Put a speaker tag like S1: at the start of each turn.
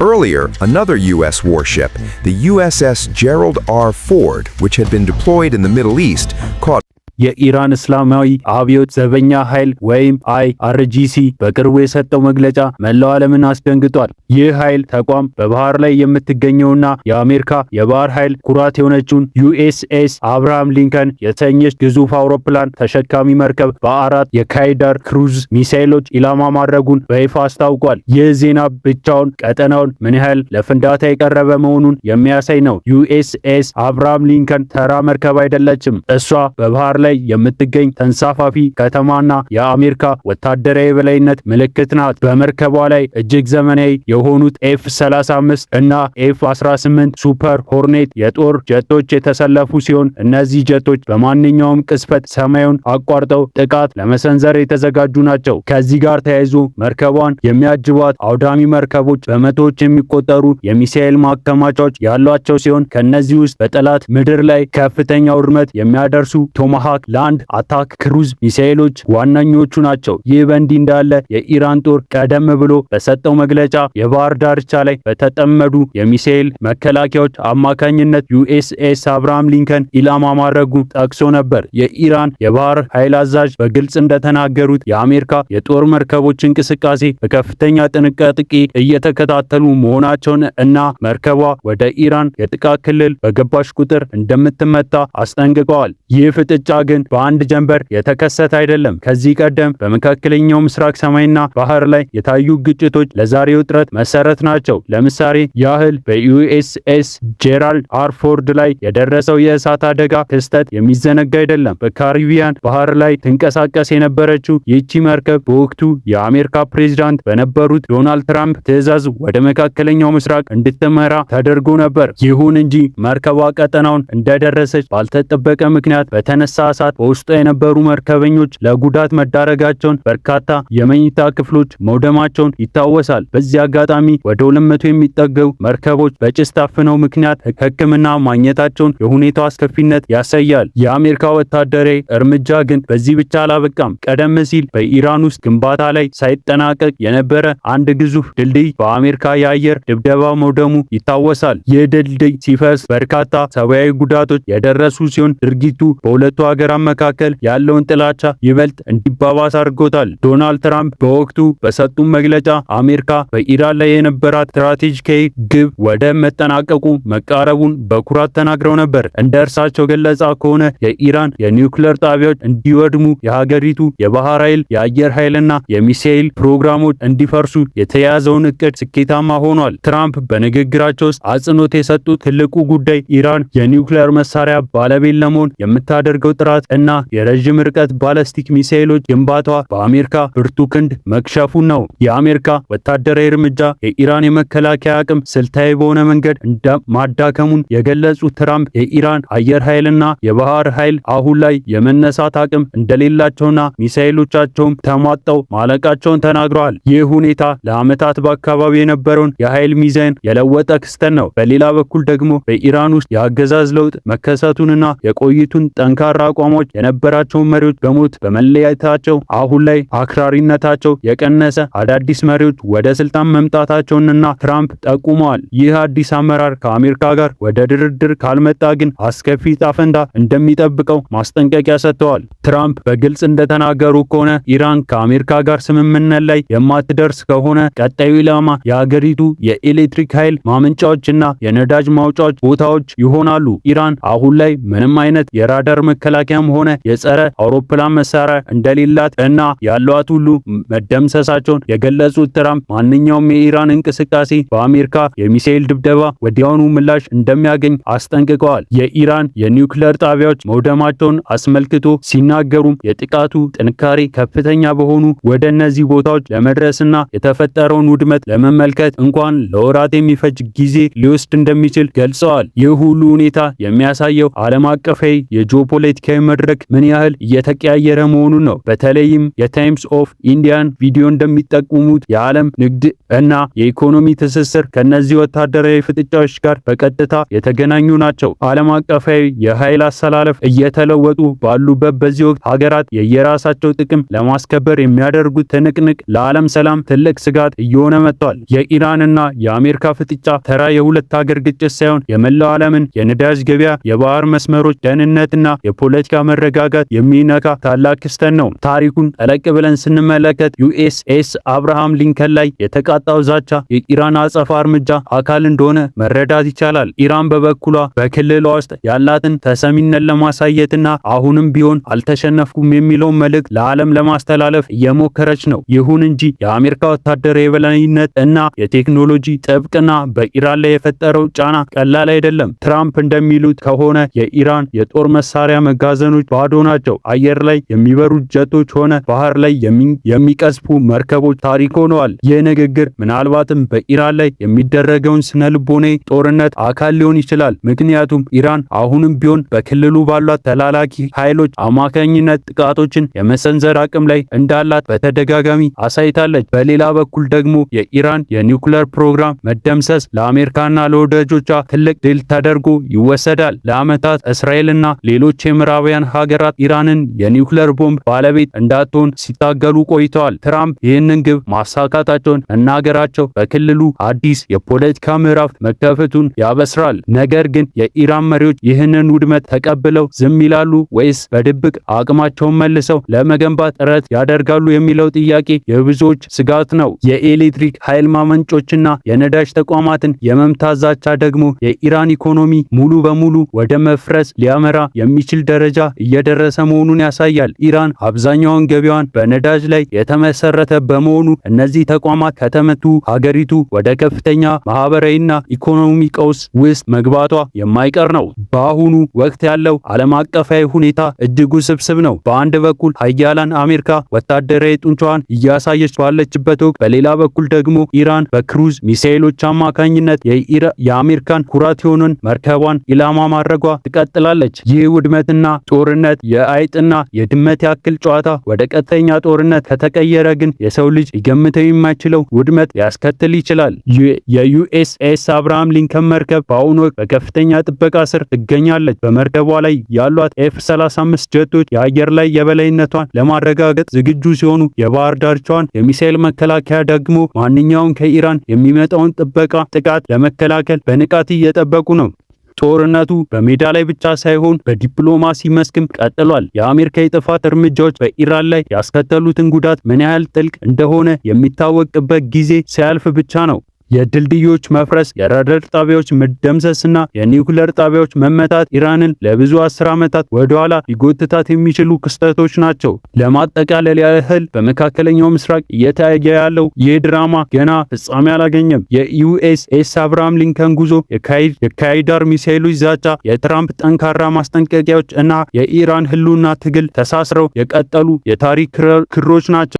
S1: Earlier, another U.S. warship, the USS Gerald R. Ford, which had been deployed in the Middle East, caught
S2: የኢራን እስላማዊ አብዮት ዘበኛ ኃይል ወይም IRGC በቅርቡ የሰጠው መግለጫ መላው ዓለምን አስደንግጧል። ይህ ኃይል ተቋም በባህር ላይ የምትገኘውና የአሜሪካ የባህር ኃይል ኩራት የሆነችውን ዩኤስኤስ አብርሃም ሊንከን የተሰኘች ግዙፍ አውሮፕላን ተሸካሚ መርከብ በአራት የካይዳር ክሩዝ ሚሳኤሎች ኢላማ ማድረጉን በይፋ አስታውቋል። ይህ ዜና ብቻውን ቀጠናውን ምን ያህል ለፍንዳታ የቀረበ መሆኑን የሚያሳይ ነው። ዩኤስኤስ አብርሃም ሊንከን ተራ መርከብ አይደለችም። እሷ በባህር ላይ የምትገኝ ተንሳፋፊ ከተማና የአሜሪካ ወታደራዊ የበላይነት ምልክት ናት። በመርከቧ ላይ እጅግ ዘመናዊ የሆኑት ኤፍ 35 እና ኤፍ 18 ሱፐር ሆርኔት የጦር ጀቶች የተሰለፉ ሲሆን፣ እነዚህ ጀቶች በማንኛውም ቅጽበት ሰማዩን አቋርጠው ጥቃት ለመሰንዘር የተዘጋጁ ናቸው። ከዚህ ጋር ተያይዞ መርከቧን የሚያጅቧት አውዳሚ መርከቦች በመቶዎች የሚቆጠሩ የሚሳኤል ማከማቻዎች ያሏቸው ሲሆን፣ ከእነዚህ ውስጥ በጠላት ምድር ላይ ከፍተኛ ውድመት የሚያደርሱ ቶማሃክ land attack cruise ሚሳኤሎች ዋነኞቹ ናቸው። ይህ በእንዲህ እንዳለ የኢራን ጦር ቀደም ብሎ በሰጠው መግለጫ የባህር ዳርቻ ላይ በተጠመዱ የሚሳኤል መከላከያዎች አማካኝነት ዩኤስኤስ አብርሃም ሊንከን ኢላማ ማድረጉን ጠቅሶ ነበር። የኢራን የባህር ኃይል አዛዥ በግልጽ እንደተናገሩት የአሜሪካ የጦር መርከቦች እንቅስቃሴ በከፍተኛ ጥንቃቄ እየተከታተሉ መሆናቸውን እና መርከቧ ወደ ኢራን የጥቃት ክልል በገባች ቁጥር እንደምትመታ አስጠንቅቀዋል። ይህ ፍጥጫ ግን በአንድ ጀንበር የተከሰተ አይደለም። ከዚህ ቀደም በመካከለኛው ምስራቅ ሰማይና ባህር ላይ የታዩ ግጭቶች ለዛሬው ውጥረት መሰረት ናቸው። ለምሳሌ ያህል በዩኤስኤስ ጄራልድ አር ፎርድ ላይ የደረሰው የእሳት አደጋ ክስተት የሚዘነጋ አይደለም። በካሪቢያን ባህር ላይ ትንቀሳቀስ የነበረችው ይህቺ መርከብ በወቅቱ የአሜሪካ ፕሬዚዳንት በነበሩት ዶናልድ ትራምፕ ትዕዛዝ ወደ መካከለኛው ምስራቅ እንድትመራ ተደርጎ ነበር። ይሁን እንጂ መርከቧ ቀጠናውን እንደደረሰች ባልተጠበቀ ምክንያት በተነሳ እሳት በውስጧ የነበሩ መርከበኞች ለጉዳት መዳረጋቸውን፣ በርካታ የመኝታ ክፍሎች መውደማቸውን ይታወሳል። በዚህ አጋጣሚ ወደ 200 የሚጠጉ መርከቦች በጭስ ታፍነው ምክንያት ሕክምና ማግኘታቸውን የሁኔታው አስከፊነት ያሳያል። የአሜሪካ ወታደራዊ እርምጃ ግን በዚህ ብቻ አላበቃም። ቀደም ሲል በኢራን ውስጥ ግንባታ ላይ ሳይጠናቀቅ የነበረ አንድ ግዙፍ ድልድይ በአሜሪካ የአየር ድብደባ መውደሙ ይታወሳል። ይህ ድልድይ ሲፈርስ በርካታ ሰብአዊ ጉዳቶች የደረሱ ሲሆን፣ ድርጊቱ በሁለቱ ሀገራት መካከል ያለውን ጥላቻ ይበልጥ እንዲባባስ አድርጎታል። ዶናልድ ትራምፕ በወቅቱ በሰጡት መግለጫ አሜሪካ በኢራን ላይ የነበራት ስትራቴጂካዊ ግብ ወደ መጠናቀቁ መቃረቡን በኩራት ተናግረው ነበር። እንደ እርሳቸው ገለጻ ከሆነ የኢራን የኒውክሌር ጣቢያዎች እንዲወድሙ፣ የሀገሪቱ የባህር ኃይል፣ የአየር ኃይልና የሚሳኤል ፕሮግራሞች እንዲፈርሱ የተያዘውን እቅድ ስኬታማ ሆኗል። ትራምፕ በንግግራቸው ውስጥ አጽንኦት የሰጡት ትልቁ ጉዳይ ኢራን የኒውክሌር መሳሪያ ባለቤት ለመሆን የምታደርገው ጥረት እና የረዥም ርቀት ባለስቲክ ሚሳኤሎች ግንባታዋ በአሜሪካ ብርቱ ክንድ መክሸፉን ነው። የአሜሪካ ወታደራዊ እርምጃ የኢራን የመከላከያ አቅም ስልታዊ በሆነ መንገድ ማዳከሙን የገለጹት ትራምፕ፣ የኢራን አየር ኃይልና የባህር ኃይል አሁን ላይ የመነሳት አቅም እንደሌላቸውና ሚሳኤሎቻቸውም ተሟጠው ማለቃቸውን ተናግረዋል። ይህ ሁኔታ ለዓመታት በአካባቢው የነበረውን የኃይል ሚዛን የለወጠ ክስተት ነው። በሌላ በኩል ደግሞ በኢራን ውስጥ የአገዛዝ ለውጥ መከሰቱንና የቆዩትን ጠንካራ አቋሞች የነበራቸውን መሪዎች በሞት በመለየታቸው አሁን ላይ አክራሪነታቸው የቀነሰ አዳዲስ መሪዎች ወደ ስልጣን መምጣታቸውንና ትራምፕ ጠቁመዋል። ይህ አዲስ አመራር ከአሜሪካ ጋር ወደ ድርድር ካልመጣ ግን አስከፊ ዕጣ ፈንታ እንደሚጠብቀው ማስጠንቀቂያ ሰጥተዋል። ትራምፕ በግልጽ እንደተናገሩ ከሆነ ኢራን ከአሜሪካ ጋር ስምምነት ላይ የማትደርስ ከሆነ ቀጣዩ ኢላማ የሀገሪቱ የኤሌክትሪክ ኃይል ማመንጫዎችና የነዳጅ ማውጫዎች ቦታዎች ይሆናሉ። ኢራን አሁን ላይ ምንም አይነት የራዳር መከላከያም ሆነ የጸረ አውሮፕላን መሳሪያ እንደሌላት እና ያሏት ሁሉ መደምሰሳቸውን የገለጹት ትራምፕ፣ ማንኛውም የኢራን እንቅስቃሴ በአሜሪካ የሚሳኤል ድብደባ ወዲያውኑ ምላሽ እንደሚያገኝ አስጠንቅቀዋል። የኢራን የኒውክሌር ጣቢያዎች መውደማቸውን አስመልክቶ ሲናገሩም፣ የጥቃቱ ጥንካሬ ከፍተኛ በሆኑ ወደ እነዚህ ቦታዎች ለመድረስና የተፈጠረውን ውድመት ለመመልከት እንኳን ለወራት የሚፈጅ ጊዜ ሊወስድ እንደሚችል ገልጸዋል። ይህ ሁሉ ሁኔታ የሚያሳየው ዓለም አቀፋዊ የጂኦፖለቲካዊ መድረክ ምን ያህል እየተቀያየረ መሆኑን ነው። በተለይም የ Times of India ን ቪዲዮ እንደሚጠቁሙት የዓለም ንግድ እና የኢኮኖሚ ትስስር ከነዚህ ወታደራዊ ፍጥጫዎች ጋር በቀጥታ የተገናኙ ናቸው። ዓለም አቀፋዊ የኃይል አሰላለፍ እየተለወጡ ባሉበት በዚህ ወቅት ሀገራት የየራሳቸው ጥቅም ለማስከበር የሚያደርጉት ትንቅንቅ ለዓለም ሰላም ትልቅ ስጋት እየሆነ መጥቷል። የኢራንና የአሜሪካ ፍጥጫ ተራ የሁለት ሀገር ግጭት ሳይሆን የመላው ዓለምን የነዳጅ ገበያ፣ የባህር መስመሮች ደህንነትና የፖለቲካ መረጋጋት የሚነካ ታላቅ ክስተት ነው። ታሪኩን ጠለቅ ብለን ስንመለከት ዩኤስኤስ አብርሃም ሊንከን ላይ የተቃጣው ዛቻ የኢራን አጸፋ እርምጃ አካል እንደሆነ መረዳት ይቻላል። ኢራን በበኩሏ በክልሏ ውስጥ ያላትን ተሰሚነት ለማሳየትና አሁንም ቢሆን አልተሸነፍኩም የሚለውን መልእክት ለዓለም ለማስተላለፍ እየሞከረች ነው። ይሁን እንጂ የአሜሪካ ወታደራዊ የበላይነት እና የቴክኖሎጂ ጥብቅና በኢራን ላይ የፈጠረው ጫና ቀላል አይደለም። ትራምፕ እንደሚሉት ከሆነ የኢራን የጦር መሳሪያ መጋዘኖች ባዶ ናቸው። አየር ላይ የሚበሩ ጀቶች ሆነ ባህር ላይ የሚቀዝፉ መርከቦች ታሪክ ሆነዋል። ይህ ንግግር ምናልባትም በኢራን ላይ የሚደረገውን ስነ ልቦናዊ ጦርነት አካል ሊሆን ይችላል። ምክንያቱም ኢራን አሁንም ቢሆን በክልሉ ባሏት ተላላኪ ኃይሎች አማካኝነት ጥቃቶችን የመሰንዘር አቅም ላይ እንዳላት በተደጋጋሚ አሳይታለች። በሌላ በኩል ደግሞ የኢራን የኒውክለር ፕሮግራም መደምሰስ ለአሜሪካና ለወዳጆቿ ትልቅ ድል ተደርጎ ይወሰዳል። ለዓመታት እስራኤልና ሌሎች የምዕራባውያን ሀገራት ኢራንን የኒውክለር ቦምብ ባለቤት እንዳትሆን ሲታገሉ ቆይተዋል። ትራምፕ ይህንን ግብ ማሳካታቸውን መናገራቸው በክልሉ አዲስ የፖለቲካ ምዕራፍ መከፈቱን ያበስራል። ነገር ግን የኢራን መሪዎች ይህንን ውድመት ተቀብለው ዝም ይላሉ ወይስ በድብቅ አቅማቸውን መልሰው ለመገንባት ጥረት ያደርጋሉ የሚለው ጥያቄ የብዙዎች ስጋት ነው። የኤሌክትሪክ ኃይል ማመንጮችና የነዳጅ ተቋማትን የመምታት ዛቻ ደግሞ የኢራን ኢኮኖሚ ሙሉ በሙሉ ወደ መፍረስ ሊያመራ የሚችል ደረጃ እየደረሰ መሆኑን ያሳያል። ኢራን አብዛኛውን ገቢዋን በነዳጅ ላይ የተመሰረተ በመሆኑ እነዚህ ተቋማት ከተመቱ ሀገሪቱ ወደ ከፍተኛ ማህበራዊና ኢኮኖሚ ቀውስ ውስጥ መግባቷ የማይቀር ነው። በአሁኑ ወቅት ያለው ዓለም አቀፋዊ ሁኔታ እጅግ ውስብስብ ነው። በአንድ በኩል ሀያላን አሜሪካ ወታደራዊ ጡንቻዋን እያሳየች ባለችበት ወቅት፣ በሌላ በኩል ደግሞ ኢራን በክሩዝ ሚሳኤሎች አማካኝነት የአሜሪካን ኩራት የሆነን መርከቧን ኢላማ ማድረጓ ትቀጥላለች። ይህ ውድመትና ጦርነት የአይጥና የድመት ያክል ጨዋታ ወደ ቀጥተኛ ጦርነት ከተቀየረ ግን የሰው ልጅ ሊገምተው የማይችለው ውድመት ሊያስከትል ይችላል። የዩኤስኤስ አብርሃም ሊንከን መርከብ በአሁኑ ወቅት በከፍተኛ ጥበቃ ስር ትገኛለች። በመርከቧ ላይ ያሏት ኤፍ 35 ጀቶች የአየር ላይ የበላይነቷን ለማረጋገጥ ዝግጁ ሲሆኑ፣ የባህር ዳርቻዋን የሚሳኤል መከላከያ ደግሞ ማንኛውም ከኢራን የሚመጣውን ጥበቃ ጥቃት ለመከላከል በንቃት እየጠበቁ ነው። ጦርነቱ በሜዳ ላይ ብቻ ሳይሆን በዲፕሎማሲ መስክም ቀጥሏል። የአሜሪካ የጥፋት እርምጃዎች በኢራን ላይ ያስከተሉትን ጉዳት ምን ያህል ጥልቅ እንደሆነ የሚታወቅበት ጊዜ ሲያልፍ ብቻ ነው። የድልድዮች መፍረስ፣ የራዳር ጣቢያዎች መደምሰስና የኒውክሌር ጣቢያዎች መመታት ኢራንን ለብዙ 10 ዓመታት ወደኋላ ሊጎትታት የሚችሉ ክስተቶች ናቸው። ለማጠቃለል ያህል በመካከለኛው ምስራቅ እየታየ ያለው ይህ ድራማ ገና ፍጻሜ አላገኘም። የዩኤስኤስ አብርሃም ሊንከን ጉዞ፣ የካይዳር ሚሳኤሎች ዛቻ፣ የትራምፕ ጠንካራ ማስጠንቀቂያዎች እና የኢራን ህልውና ትግል ተሳስረው የቀጠሉ የታሪክ ክሮች ናቸው።